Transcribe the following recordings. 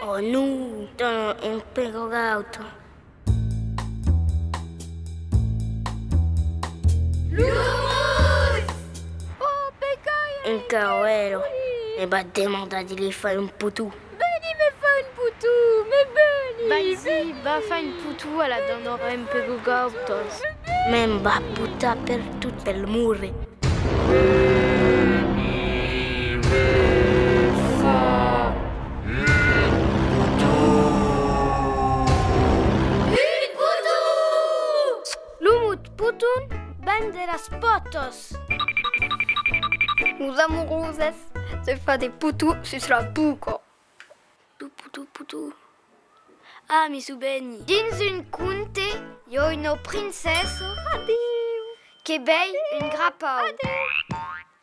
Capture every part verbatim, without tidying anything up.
Oh non, dona un pego gaut. Encara ela, me va demandar de li far un poton. Veni me far un poton, me veni. Vai-i, va far un poton a la dona, un pego gaut. Me'n va botar pertot pel morre. Lo mot poton ven de las pòtas. Los amoroses se fan de potons sus la boca. Tu, tu, tu, tu. Ah, mi soveni. Dins un conte, i a una princessa que vei un grapau.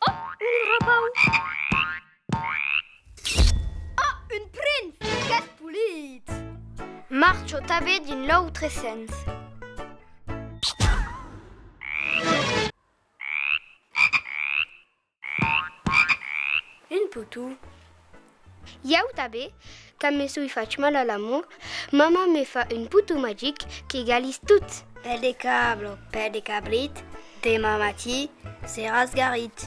Oh, un grapau! Oh, un prince! Qu'es polit! Marcha tanben dins l'autre sens. Un poton. Ieu tanben, quand me soi fach mal a l'amor, mamà me fa un poton magic que galís tot. Pèl de cabra, pèl de cabrit, deman matin seràs garit.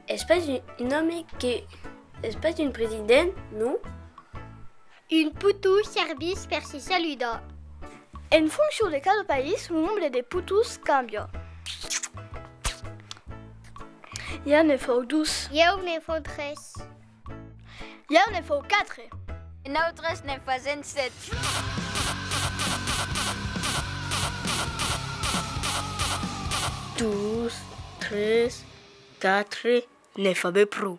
Es pas un, un òme que... es pas un president, non? Un poton servís per se saludar. En foncion de cada país, lo nombre de potons càmbia. Ieu ne fau dos. Ieu ne fau tres. Ieu ne fau quatre. E nautres ne fasèm sèt. Dos, tres, quatre, ne fa ben pro.